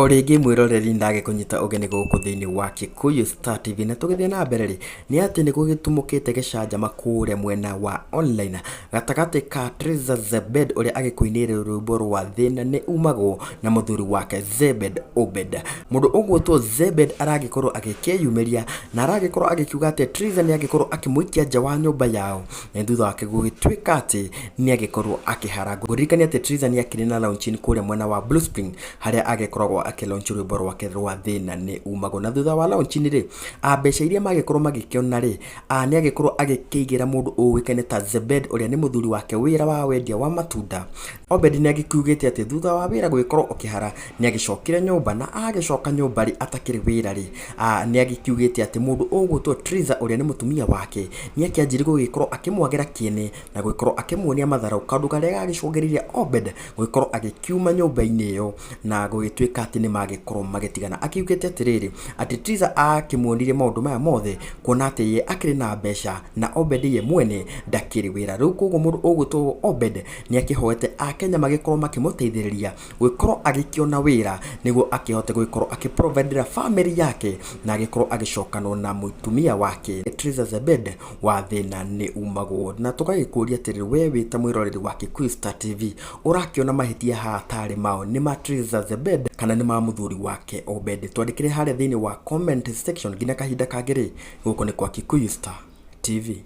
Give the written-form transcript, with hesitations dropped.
O rĩngĩ mwĩroreri ndagĩkũnyita ũgeni gũkũ thĩinĩ wa Kikuyu Star TV, na tũgĩthiĩ na mbere rĩ, nĩ atĩ nĩ gũgĩtumũkĩte gĩcanjama kũrĩa mwena wa online gatagatĩ ka Triza Zebed ũrĩa agĩkũinĩire rwĩmbo rwa thĩna nĩ umagwo na mũthuri wake Zebed Obed. Mũndũ ũgwĩtwo Zebed aragĩkorwo agĩkĩyumĩria na aragĩkorwo agĩkiuga atĩ Triza nĩ agĩkorwo akĩmũikia nja wa nyũmba yao na thutha wake gũgĩtuĩka atĩ nĩ agĩkorwo akĩhara. Ngũririkania atĩ Triza nĩ akĩrĩ na launching kũrĩa mwena wa Blue Spring harĩa agĩkoragwo akĩ launch rwĩmbo rwake rwa thĩna nĩ umagwo. Na thutha wa launch rĩ, mbeca iria magĩkorwo magĩkĩona rĩ, nĩ agĩkorwo agĩkĩigĩra mũndũ ũĩkaine ta Zebed ũrĩa nĩ mũthuri wake wĩra wa wendia wa matunda. Obed nĩ agĩkiugĩte atĩ thutha wa wĩra gũgĩkorwo ũkĩhara nĩ agĩcokire nyũmba, na agĩcoka nyũmba rĩ atakĩrĩ wĩra rĩ, nĩ agĩkiugĩte atĩ mũndũ ũgwĩtwo Triza ũrĩa nĩ mũtumia wake nĩ akĩanjirie gũgĩkorwo akĩmwagĩra kĩene na gũgĩkorwo akĩmuonia matharaũ, kaũndũ karĩa gagĩcũngĩrĩirie Obed gũgĩkorwo agĩkiuma nyũmba-inĩ ĩyo na gũgĩtuĩka atĩ nĩ magĩkorwo magĩtigana. Akiugĩte atĩrĩrĩ, atĩ Triza akĩmuonirie maũndũ maya mothe kuona atĩ ye akĩrĩ na mbeca na Obed ye mwene ndakĩrĩ wĩra. Rĩu koguo mũndũ ũgwĩtwo Obed nĩ akĩhoete akenya magĩkorwo makĩmũteithĩrĩria gũgĩkorwo agĩkĩona wĩra nĩguo akĩhote gũgĩkorwo akĩ provide ra family yake na agĩkorwo agĩcokanwo na mũtumia wake Triza Zebed wa thĩna nĩ umagwo. Na tũgagĩkũria atĩrĩrĩ, we wĩ ta mwĩroreri wa Kikuyu Star TV, ũrakĩona mahĩtia haha tarĩ mao, nĩ ma Triza Zebed kana nĩ ma mũthuri wake Obed? Twandĩkĩre harĩa thĩinĩ wa comment section. Nginya kahinda kangĩ rĩ, gũkũ nĩ kwa Kikuyu Star TV.